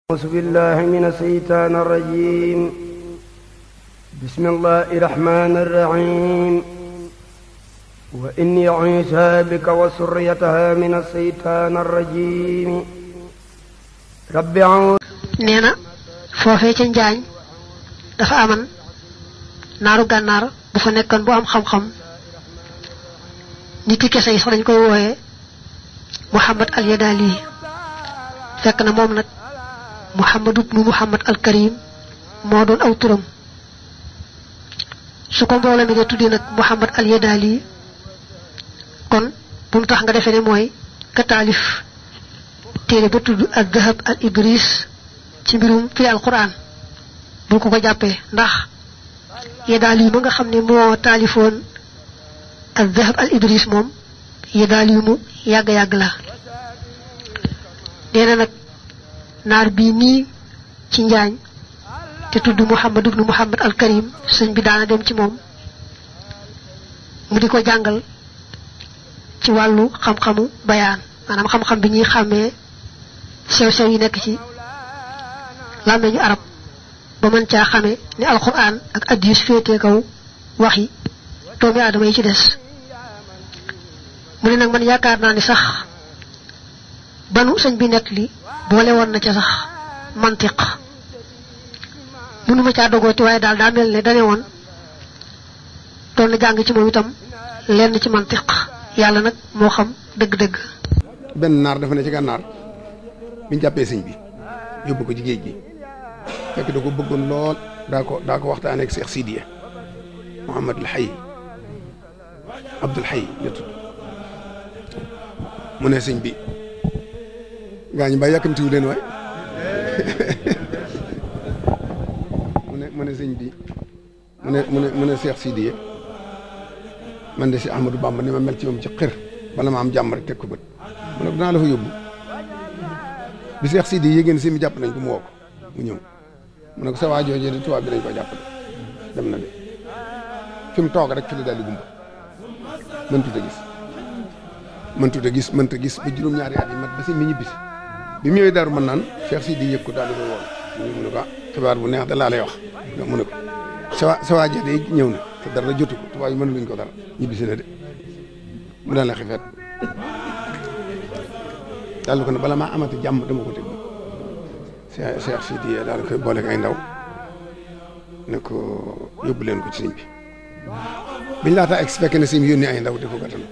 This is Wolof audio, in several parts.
أعوذ بالله من الشيطان الرجيم. بسم الله الرحمن الرحيم. وإني أعيذها بك وذريتها من الشيطان الرجيم. رب أعوذ. nee na foofee ca Njaañ dafa aman naaru gànnaar bu fa nekkoon bu am xam-xam nit yi kese yi sax dañ koy wooyee Muhammad al Yadali fekk na moom nag Muhammad ibnu Muhammad al Karim moo doon aw turam su ko mbooloo mi de tuddi nag Muhammad al Yadali kon bu mu tax nga defee ne mooy ka taalif téere ba tudd al Dahab al Ibris ci mbirum firi al Quran bul ko jàppee ndax Yadali ma nga xam ne moo taalifoon al Dahab al Ibris moom Yadali mu yàgg-yàgg la nee na nag naar bii nii ci Njaañ te tudd Muhammad ibnu Muhammad al Karim sëñ bi daana dem ci moom mu di ko jàngal ci wàllu xam-xamu bayaan maanaam xam-xam bi ñuy xàmmee sew-sew yi nekk ci làmmeñu arab ba mën caa xame ni alquran ak hadiis féetee kaw waxi doomi aadama yi ci des mu ne nag man yaakaar naa ni sax banu sëñ bi nekk li boole woon na ca sax mantiq mënuma caa dogooti waaye daal daa mel ne dane woon doon na jàng ci moom itam lenn ci mantiq yàlla nag moo xam dëgg-dëgg. benn naar dafa ne ci gànnaar biñ jàppee sëñ bi yóbbu ko ci géej gi fekk da ko bëggoon lool daa ko waxtaanee ak Cheikh Sidiya Mouhamad al Hayy Abdul Hayy la tudd mu ne sëñ bi gaa ñi mbaa yàkkamtiwu leen waay mu ne sëñ bi mu ne Cheikh Sidiya man de si Ahmadou Bamba ni ma mel ci moom ci xër bala ma am jàmm rek teg ko bët mu ne dinaa la fa yóbbu bi Cheikh Sidiya yéegéen si mi jàpp nañ ko mu woo ko mu ñëw mu ne ko sa waa joojee de tubaab bi dañ ko jàpp de dem na de fi mu toog rek fi la daal di gumba mënta gis ba juróom-ñaari at yi mat ba si mi ñibbisi bi mu ñëwee Daaru Manaan Cheikh Sidiya yëg ko daal di koy woon mu ne ko xibaar bu neex da laa lay wax mu ne ko sa waa de ñëw na te dara jotu ko tubaab yi mën luñ ko dara ñibbisi na de mu daal la xifeet daal ko ne bala maa amati jàmm dama ko teg Cheikh Sidiya daal koy boole ak ay ndaw ne ko yóbbu leen ko ci sëñ bi biñ laataa ex fekk na sëñ bi yónni ay ndaw di ko gàttal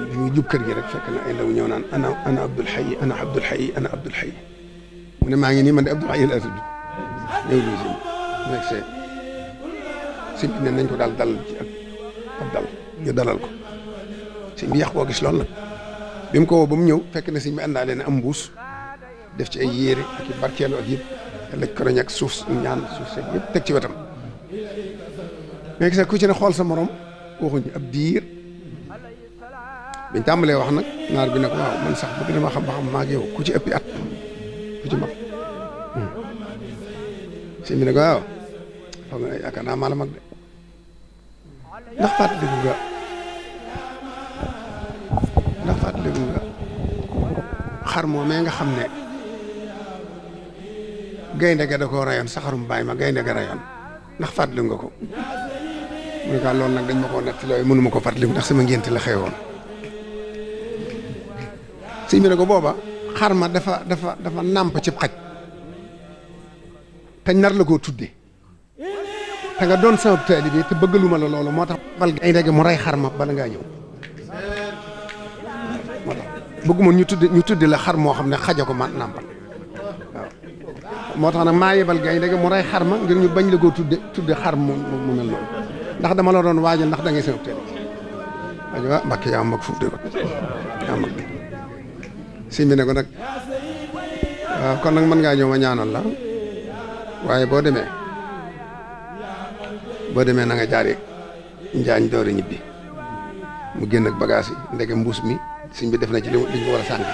bi muy jub kër gi rek fekk na ay ndaw ñëw naan ana Abdul Hayy ana Abdul Hayy ana Abdul Hayy mu ne maa ngi nii man de Abdul Hayy laa tudd ñëw lu sëñ bi nekk sëñ bi ne nañ ko daal dal ci ak dal ñu dalal ko sëñ bi yàq koo gis lool nag bi mu ko woo ba mu ñëw fekk na sëñ bi àndaale ne am mbuus def ci ay yére ak i barkeelu ak yëpp laj ko ak suuf ñaan suuf seeg yëpp teg ci wetam mais gis ku ci ne xool sa morom waxuñu ab diir biñ tàmbalee wax nag naar bi ne ko waaw man sax bëgg dama xam ba xam maa ak yow ku ci ëppi at ku ci mag sëñ bi ne ko waaw foog nga yaakaar naa maa la mag de ndax fàttaliku nga xar moomee nga xam ne gaynde ga da koo rayoon saxarum baay ma gaynde ga rayoon ndax fàttaliku nga ko mu ne ko loolu nag dañ ma koo netti looy mënu ma ko fàttaliku ndax sama ngénte la xewoon sëñ bi ne ko booba xar ma dafa nàmp ci xaj te nar la koo tudde te nga doon sama taalibe te bëggaluma la loolu moo tax bal gaynde ga mu rey xar ma bala ngaa ñëw moo tax bëgguma ñu tudde la xar moo xam ne xaja ko ma nàmpal waaw moo tax nag maa yebal gaynde ga mu rey xar ma ngir ñu bañ la koo tudde xar mu mel noonu ndax dama la doon waajal ndax da ngay sama taalibe waaw Mbàkke yaa mag foofu de ko yaa mag sëñ bi ne ko nag waaw kon nag mën ngaa ñëw ma ñaanal la waaye boo demee na nga jaaree Njaañ doore ñibbi mu génn ak bagage yi ndeke mbuus mi sëñ bi def na ci li ñu war a sànni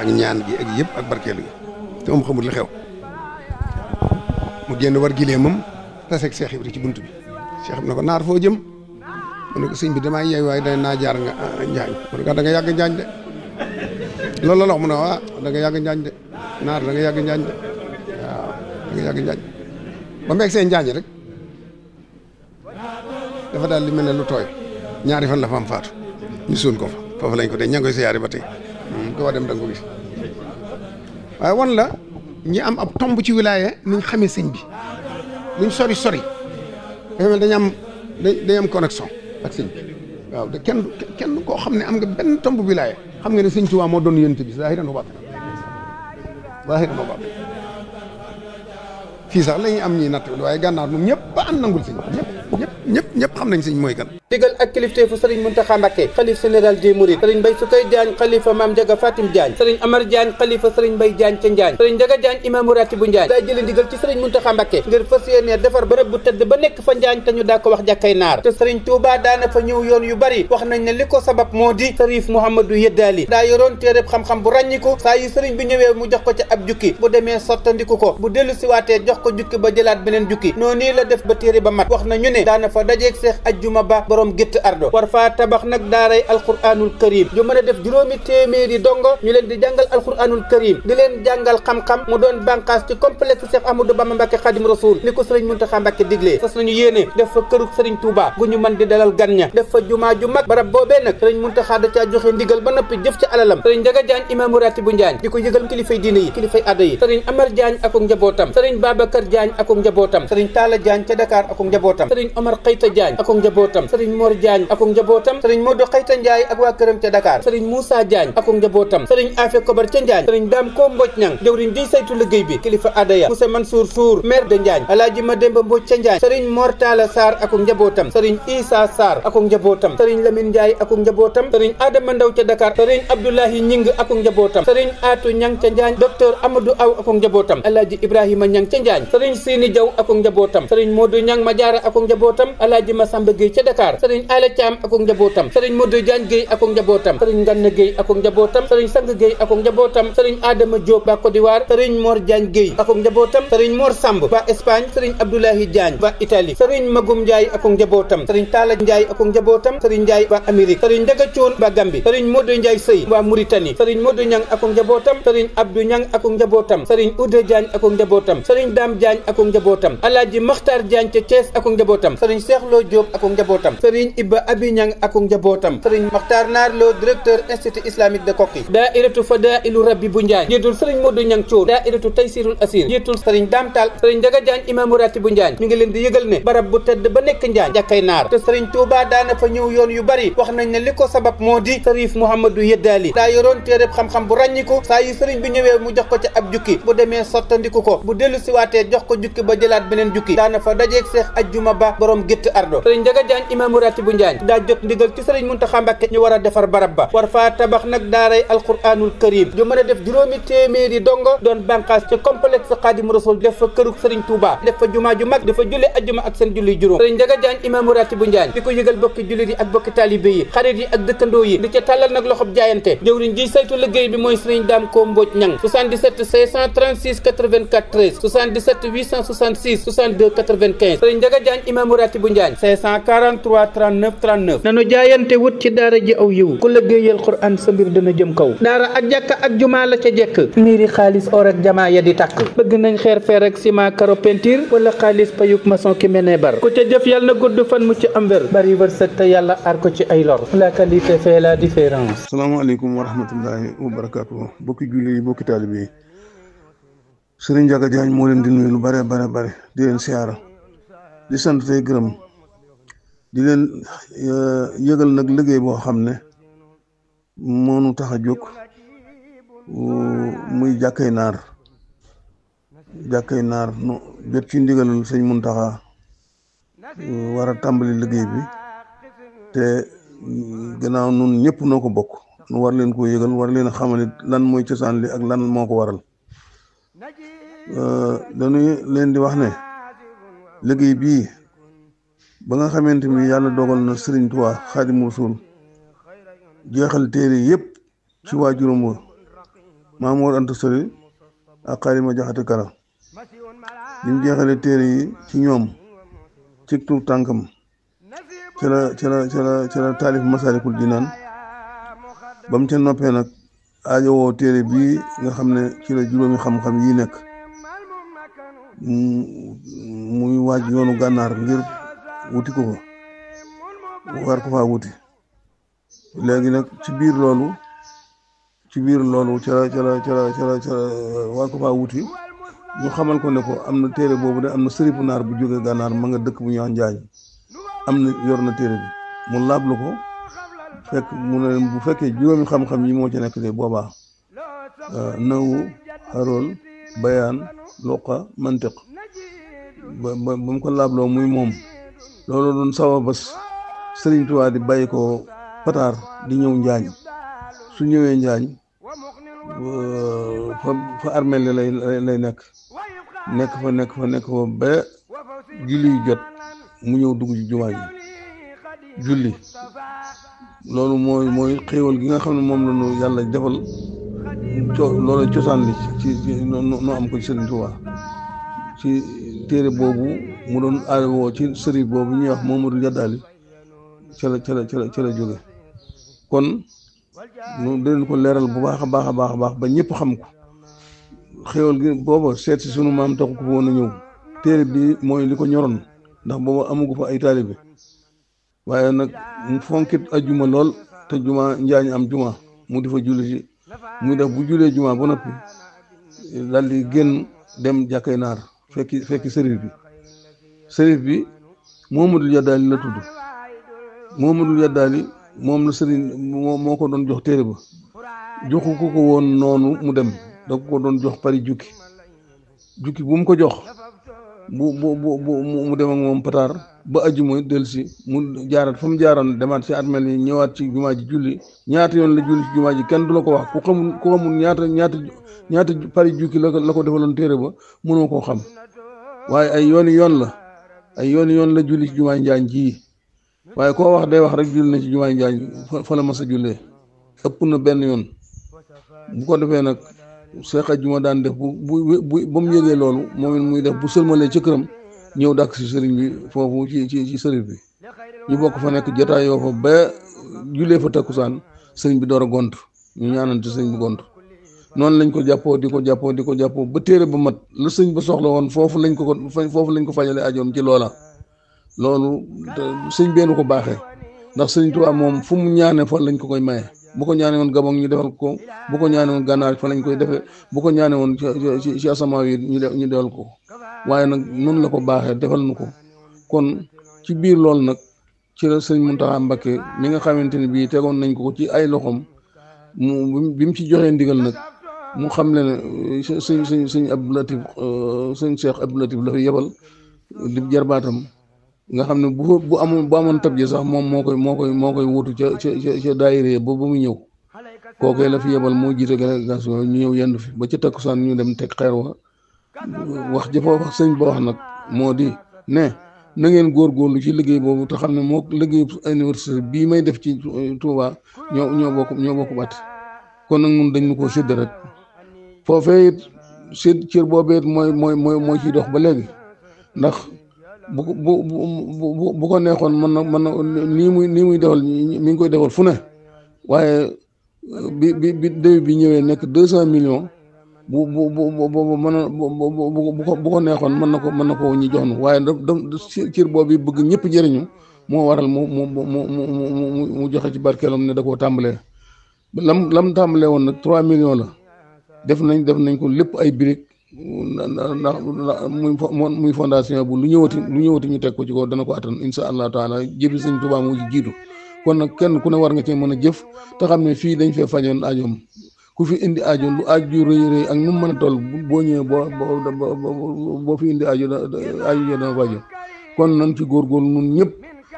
ak ñaan gi ak yëpp ak barkeelu gi te moom xamul li xew mu génn war gileemam taseeg Cheikh Ibra ci bunt bi Cheikh Ibra ne ko naar foo jëm mu ne ko sëñ bi damaa yeey waaye naa jaar nga Njaañ mu ne ko da nga yàgg Njaañ de loolu la wax mu ne da nga yàgg Njaañ de naar da nga yàgg njaañ de waaw da nga yàgg njaañ ba mu egg seen njaañ rek dafa daal li mel ne lu tooy ñaari fan la fa am faatu ñu suul ko fa foofu lañ ko dee ña ngi koy siyaare ba tey ko dem da nga ko gis waaye wan la ñi am ab tomb ci wilaya niñ xamee sëñ bi luñ sori sori dafa mel dañu am connexion ak sëñ bi waaw de kenn koo xam ne am nga benn tomb wilaya xam nga ne sëñ Tuubaa moo doon yonent bi zaahiran wa baatinan fii sax la ñuy am ñuy natt waaye gànnaar moom ñëpp a ànd nangul sëñ ñëpp xam nañ sëñ mooy kan. digal ak kilifteefu sëriñ Muntaxa Mbàkke xalif général des mourides sëriñ Mbay Sukay Jaañ xalifa maam Njaga Fatim Jaañ sëriñ Amar Jaañ xalifa sëriñ Mbay Jaañ ca Njaañ sëriñ Njaga Jaañ imaamu ratibu Njaañ daa jële ndigal ci sëriñ Muntaxa Mbàkke ngir fas yéene defar bërëb bu tëdd ba nekk fa Njaañ te ñu daa ko wax jàkkay naar te sëriñ Tuubaa daana fa ñëw yoon yu bari wax nañ ne li ko sabab moo di Sërif Mouhamadou Yeddaali daa yoroon téereb xam-xam bu ràññiku saa yu sëriñ bi ñëwee mu jox ko ca ab jukki bu demee sottandiku ko bu dellu siwaatee jox ko jukki ba jëlaat beneen jukki noonu nii la def ba téere ba mat wax na ñu ne daana fa dajeeg Seex Ajjuma Ba borom gétt ardo war faa tabax nag daaray alquranul karim ju mën a def juróomi téeméeri dongo ñu leen di jàngal alquranul karim di leen jàngal xam-xam mu doon bànqaas ci complexe Cheikh Ahmadou Bamba Mbàkke Xadim Rasul ni ko sëriñ Muntaxa Mbàkke diglee fas nañu yéene def fa kërug sëriñ Touba gu ñu mën di dalal gan ña def fa jumaa ju mag barab boobee nag sëriñ Muntaxa da caa joxe ndigal ba noppi jëf ci alalam sëriñ Njaga Jaañ imaamu ratibu Njaañ di ko yëgal kilifay diine yi kilifay aada yi sëriñ Amar Jaañ ak njabootam sëriñ Babacar Jaañ ak njabootam sëriñ Taala Jaañ ca Dakar ak njabootam sëriñ Omar Xayta Jaañ ak njabootam sëriñ Mor Jaañ ak njabootam sëriñ Modou Xayta Njaay ak waa këram ca Dakar sëriñ Moussa Jaañ ak njabootam sëriñ Afe Kobar ca Njaañ sëriñ Daam Ko Mboj Ñang jëwriñ di saytu liggéey bi kilifa aada ya Moussa Mansour Sour maire de Njaañ Alaaji Mademba Mboj ca Njaañ sëriñ Mor Talla Sarr ak njabootam sëriñ Issa Sarr ak njabootam sëriñ Lamine Njaay ak njabootam sëriñ Adama Ndaw ca Dakar sëriñ Abdoulahi Ñing ak njabootam sëriñ Aatu Ñang ca Njaañ docteur Amadou Aw ak njabootam Alaaji Ibrahima Ñang ca Njaañ sëriñ Sini Jaw ak njabootam sëriñ Modou Ñang Majaara ak njabootam Alaaji Masamba Gueye ca Dakar sëriñ Ala Caam ak njabootam sëriñ Modou Diagne Gueye ak njabootam sëriñ Nganna Gueye ak njabootam sëriñ Sang Gueye ak njabootam sëriñ Adama Diop ba Côte d'Ivoire sëriñ Mor Diagne Gueye ak njabootam sëriñ Mor Samb ba Espagne sëriñ Abdoulahi Diagne ba Italie sëriñ Magum Ndiaye ak njabootam sëriñ Talla Ndiaye ak njabootam sëriñ Ndiaye ba Amérique sëriñ Ndaga Thion ba Gambie sëriñ Modou Ndiaye Sey ba Mauritanie sëriñ Modou Niang ak njabootam sëriñ Abdou Niang ak njabootam sëriñ Oude Diagne ak njabootam sëriñ Dame Diagne ak njabootam Alaaji Makhtar Diagne ca Thiès ak njabootam sëriñ Cheikh Lo Diop ak njabootam sëriñ Ibba Abi Niang ak njabootam sëriñ Makhtar Naar Lo directeur institut islamique de Koki daairatu Fadailu Rabbi bu Njaañ jiitul sëriñ Modou Niang Thion daairatu Taysirul Asir jiitul sëriñ Dame Tall sëriñ Njaga Jaañ imaamu rati bu Njaañ mi ngi leen di yëgal ne barab bu tedd ba nekk Njaañ jàkkay naar te sëriñ Touba daana fa ñëw yoon yu bari wax nañ ne li ko sabab moo di Sërif Mouhamadou Yeddaali daa yoroon téereb xam-xam bu ràññiku saa yu sëriñ bi ñëwee mu jox ko ca ab jukki bu demee sottandiku ko bu dellu siwaatee jox ko jukki ba jëlaat beneen jukki daana fa dajeeg Seex Ajjuma Ba borom gétt ardo sëriñ Njaga Jaañ imaamu rati bu Njaañ daa jot ndigal ci sëriñ Muntaxa Mbàkke ñu war a defar barab ba war faa tabax nag daaray alquranul karim ju mën a def juróomi téeméeri dongo doon bànqaas ci complexe Xaadim Rasul def fa kërug sëriñ Touba def fa jumaa ju mag dafa julli ajjuma ak seen julli juróom sëriñ Njaga Jaañ imaamu rati bu Njaañ di ko yëgal bokki jullit yi ak bokki taalibe yi xarit yi ak dëkkandoo yi di ca tàllal nag loxob jaayante jëwriñ ji saytu liggéey bi mooy sëriñ Daam Ko Mboj Ñang 77 636 84 13 77 866 62 95 sëriñ Njaga Jaañ imaamu rati bu Njaañ 543 39 39 nanu jaayante wut ci daara ji aw yiw ku liggéeyal Qur'an sa mbir dana jëm kaw daara ak jàkka ak jumaa la ca jekk miiri xaalis or ak jamaa ya di tàkk bëgg nañ xeer feer ak ciment karo peinture wala xaalis payuk maçon ki mene bar ku ca jëf yàlla na gudd fan mu ci am wér bari wërsëg te yàlla aar ko ci ay lor la qualité fait la différence. salaamaaleykum wa rahmatullahi wa barakaatu bokki julli yi bokki taalibe yi sëriñ Njaga Jaañ moo leen di nuyu lu bare di leen siyaara di sant tey gërëm di leen yëgal nag liggéey boo xam ne moonu tax a jóg muy jàkkay naar nu jot ci ndigalal sëñ Muntaxa war a tàmbali liggéey bi te gannaaw nun ñëpp noo ko bokk nu war leen koo yëgal war leen a xamal lan mooy cosaan li ak lan moo ko waral dañuy leen di wax ne liggéey bii ba nga xamante ni yàlla dogal na Sëriñ Tuubaa Xaadimu Rasuul jeexal téere yëpp ci waajuram wa Maam Mor Anta Sali ak Xaalima Jaxate Kala bi mu jeexalee téere yi ci ñoom ci tur tànkam ci la taalif Masaalikul Jinaan ba mu ca noppee nag aajowoo téere bii nga xam ne ci la juróomi xam-xam yi nekk muy waaj yoonu gànnaar ngir wuti ko fa war ko faa wuti léegi nag ci biir loolu ca war ko faa wuti ñu xamal ko ne ko am na téere boobu de am na sërifu naar bu jóge gànnaar ma nga dëkk bu ñu wax Njaañ am na yor na téere bi mu laablu ko fekk mu ne bu fekkee juróomi xam-xam yi moo ci nekk de boobaa nawu xarool bayaan luqa mantiq ba mu ko laabloo muy moom loolu doon sababas Sëriñ Tuubaa di bàyyi ko Pataar di ñëw Njaañ su ñëwee Njaañ fa armeel lay nekk fa ba julli jot mu ñëw dugg ci jumaa ji julli loolu mooy xéewal gi nga xam ne moom la ñu yàlla defal loolu cosaan li ci nu am ko ci Sëriñ Tuubaa ci téere boobu mu doon aarewoo ci sëriñ boobu ñuy wax Mamadou Yaddaali ca la jóge kon nu dinañ ko leeral bu baax a baax ba ñëpp xam ko xéewal gi booba seet si sunu maam taxu ko woon a ñëw téere bi mooy li ko ñoroon ndax booba amugu fa ay taalibe waaye nag mu fonkit ajjuma lool te juma Njaañ am juma mu di fa julli si muy def bu julee juma ba noppi daal di génn dem jàkkay naar fekki sërif bi Mamadou Yaddaali la tudd Mamadou Yaddaali moom la sëriñ moo ko doon jox téere ba joxu ko woon noonu mu dem da ko doon jox pari jukki bu mu ko jox bu mu dem ak moom Pataar ba ajjuma dellusi mu jaarat fa mu jaaroon demaat ci armeel yi ñëwaat ci jumaa ji julli ñaata yoon la julli ci jumaa ji kenn du la ko wax ku xamul ñaata pari jukki la ko defaloon téere ba mënoo koo xam waaye ay yoon la julli ci jumaa Njaañ ji waaye koo wax day wax rek julli na ci jumaa Njaañ fa la mas a jullee ëpp na benn yoon bu ko defee nag Seex Ajjuma daan def bu ba mu yëgee loolu moom it muy def bu sëlmalee ca këram ñëw dàkk si sëriñ bi foofu ci sëriñ bi ñu bokk fa nekk jotaayoo fa ba jullee fa takkusaan sëriñ bi door a gont ñu ñaanante sëriñ bi gont noonu lañ ko jàppoo di ko jàppoo ba téere ba mat la sëriñ ba soxla woon foofu lañ ko fajale ajoom ci loola loolu sëriñ benn ko baaxee ndax sëriñ Tuubaa moom fu mu ñaane fa lañ ko koy maye bu ko ñaane woon Gabon ñu defal ko bu ko ñaane woon Gànnaar fa lañ koy defee bu ko ñaane woon ci asamaan yi ñu defal ko waaye nag noonu la ko baaxee defal nu ko kon ci biir loolu nag ci la sëñ Muntaxa Mbakke mi nga xamante ne bii tegoon nañ ko ci ay loxoom bi mu ci joxee ndigal nag mu xam le ne sëñ Abdou Latif sëñ Cheikh Abdou Latif la fi yebal di jarbaatam nga xam ne bu amoon tab ji sax moom moo koy wutu ca daayira ba mu ñëw kookee la fi yebal moo jiite délégation ñu ñëw yendu fi ba ca takkusaan ñu dem teg xeer wax jëfa wax sëñ ba wax nag moo di ne na ngeen góorgóorlu ci liggéey boobu te xam ne moo liggéey université bii may def ci Touba ñoo bokk bàtt kon nag ñun dañ ñu ko sédd rek foofee it sédd cër boobee it mooy ciy dox ba léegi ndax bu ko neexoon mën na nii muy defal mi ngi koy defal fu ne waaye bi déw bi ñëwee nekk 200 millions bu ko neexoon mën na ko ñi jox nu waaye cër boobu bëgg ñëpp jëriñu moo waral mu joxe ci barkeelam ne da koo tàmbalee lam tàmbalee woon nag 3 millions la def nañ ko lépp ay briques ndax muy fondation bu lu ñëwati ñu teg ko ci ko dana ko attan insha allah taala jëfi sëñ Tuubaa moo ci jiitu kon nag kenn ku ne war nga cee mën a jëf te xam ne fii dañ fee fajoon ajoom ku fi indi aajo lu aaju rëy ak nu mu mën a toll boo ñëwee boo fi indi aajo dana fajo kon nan ci góorgóorlu nun ñëpp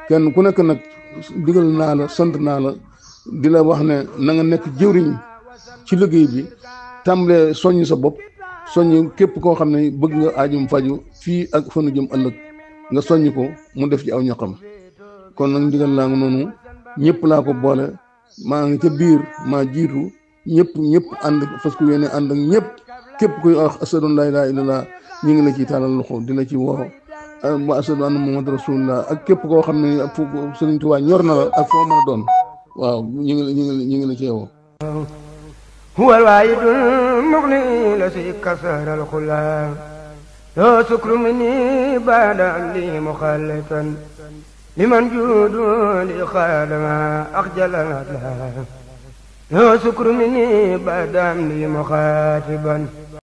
kenn ku nekk nag digal naa la sant naa la di la wax ne na nga nekk jëwriñ ci liggéey bi tàmbalee soññ sa bopp soññ képp koo xam ne bëgg nga aajum faju fii ak fa nu jëm ëllëg nga soññ ko mu def ci aw ñaqam kon nag ndigal laa nga noonu ñëpp laa ko boole maa ngi ca biir maa jiitu ñëpp ànd fas ku yéene ànd ak ñëpp képp kuy wax ashadu an laa ilaaha illallaah ñu ngi la ciy tàllal loxo di la ci woo wa ashadu anna muhammadu rasulullah ak képp koo xam ne fu Sëriñ Tuubaa ñor na la ak foo mën a doon waaw ñu ngi la cee woo هو الواحد المغني الذي كسر الخلا لا شكر مني بعد عملي مخلصا لمن جود لخادم أخجل الأدلى لا شكر مني بعد عملي مخاطبا